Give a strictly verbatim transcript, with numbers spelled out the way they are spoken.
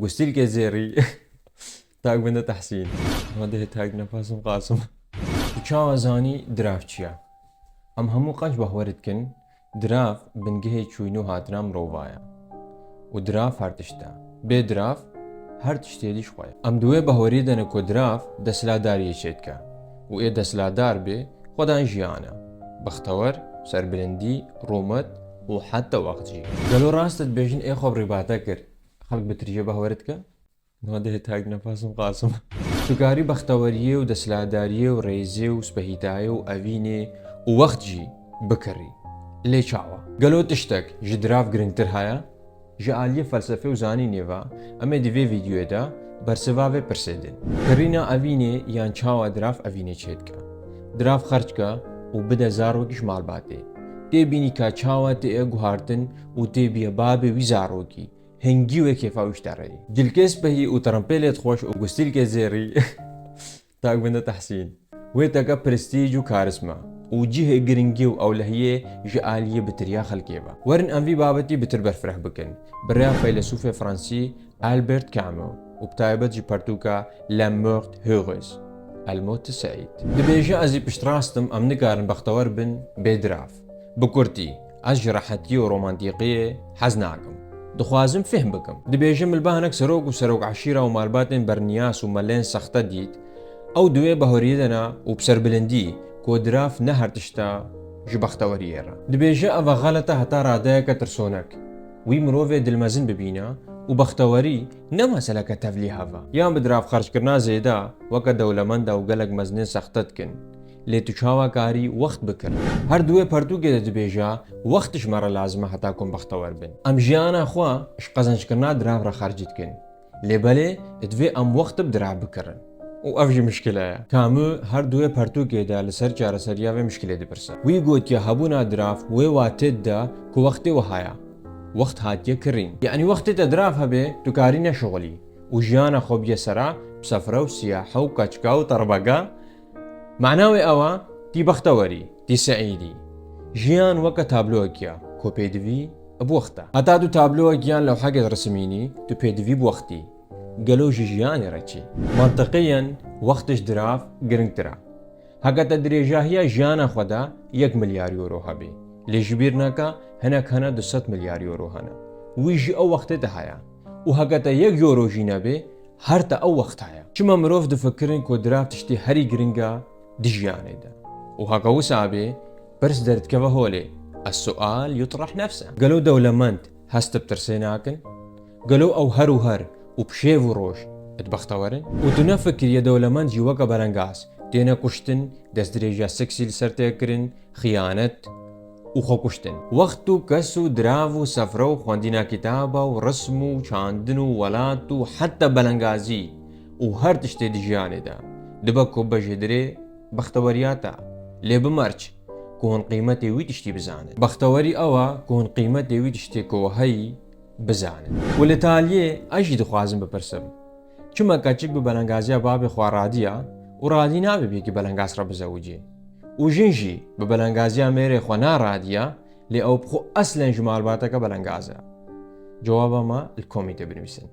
Gustîlkê zêrî. Tag binde Tehsîn. Hadi tag nefasim qasim. Tu çawa zanî dirav çi ye? Em hemû qenc bahwer dikin, dirav bingehê çûyîn û hatina mirova ye. Û dirav her tişt e. Bê dirav her tiştê dî ji xwe ye. Em di wê bahweriyê de ne ku dirav desthilatdariyê çêdike. Û ê desthilatdar bê, xwedan jiyan e. Bextewer, serbilindî, rûmet û heta wext jî. Gelo rast e dibêjin ê xwe bi rîbate kir, xelk bi tirîjê bahwer dike? Hadi tag nefasim qasim. Tu karî bexteweriyê û desthilatdariyê û rêzê û spehîtayê û evînê û wext jî bikirî. Lê çawa? Gelo tiştek ji dirav girîngtir heye? Ji aliyê felsefê û zanînê ve, em ê di vê vîdyoyê de bersiva vê pirsê din. Kirîna evînê yan çawa dirav evînê çêdike. Dirav xerc ke û bide zarokî ji malbatê. Tê bînî ka çawa tê guhartin û tê biye babê wî zarokî. Hingî wê kêfa wî ji te re yî. Cilkê spehî û trempêlê xweş û gustîlkê zêrî. Tag binde Tehsîn. Wê teke prestîj û karisma û cihê giringî û ewlehiyê ji aliyê bitiriya xelkê ve. Werin em vî babetî bitir berfireh bikin. Bi rêya feylesûfê fransî Albert Camus û bi taybet ji pertûka La Mort Heureuse, El Mot Seîd. Dibêje, ez jî piştrast im, em nikarin bextewer bin bê dirav. Bi kurtî, ez ji rehetiyê û romantîqiyê hez nakim. Dixwazim fêhm bikim. Dibêje, min li ba hinek serok û serok eşîra û malbatên berniyas û melên sexte dît. Ew di wê bahweriyê de ne û bi serbilindî ku dirav ne her tişt e ji bexteweriyê re. Dibêje, ev e xelet e heta radeyeke tirsonek. Wî mirovê dilmezin bibîne û bextewerî ne meseleke tevlîhev e. Yan bi dirav xerckirina zêde weke dewlemenda û gelek mezinên sexte dikin. Lê tu çawa karî wext bikirî? Her di wê pertûkê de dibêje, wext ji me re lazim e heta ku em bextewer bin. Em jiyana xwe ji qezenckirina dirav re xerc dikin. Lê belê, divê em wext bi dirav bikirin. Û ev jî mişkile ye. Camus her di wê pertûkê de li ser çareseriya vê mişkilê dipirse. Wî gotiye, hebûna dirav wê watê dide ku wextê wiha ye. Wext hatiye kirîn. Yanî wextê te dirav hebe, tu karî neşixulî û jiyana xwe biye sera bi sefre û siyahe û keçika û terbega. Mana wê ew e, tî bextewerî, tî seîdî. Jiyan weke tabloyekî ye, ku pêdivî bi wext e. Heta tu tabloyekî yan lewhekê diresimînî, tu pêdivî bi wext î. Gelo ji jiyanê re çi? Mantiqiyen, wext ji dirav giringtir e. Heke te dirêjahiya jiyana xwe de yek milyar euro hebê, lê ji bîr neke hinek hene du sed milyar euro hene. Wî jî ew wextê te heye. Û heke te yek euro jî nebê, her te ew wext heye. Çima mirov difikirin ku dirav tiştê herî giring e di jiyanê de? Û heke wisa bê, pirs derdikeve holê. Es-sual yutrah nefse. Gelo dewlemend hest bi tirsê nakin? Gelo ew her û her û bi şev û roj dibextewerin? Û tu nefikiriye dewlemend jî weke belengaz têne kuştin, destdirêjiya seksî li ser tê kirin, xiyanet û xwekuştin. Wext û kes û dirav û sefre û xwendîna kitaba û rism û çandin û welat û heta belengazî û her tiştê di jiyanê de dibe ku bejêdirê bexteweriya te. Lê bimerç ku hûn qîmetê wî tiştî bizanin. Bextewerî ew e ku hûn qîmetê wî tiştê ku we heyî bizanin. Û li taliyê ez jî dixwazim bipirsim. Çima keçik bi belengaziya babê xwe radiya û radî nabe bi yekî belengaz re bizewicê? Û jin jî bi belengaziya mêrê xwe naradiya, lê ew bi xwe eslen ji malbateke belengaz e? Cewaba me li komîntê binivîsin.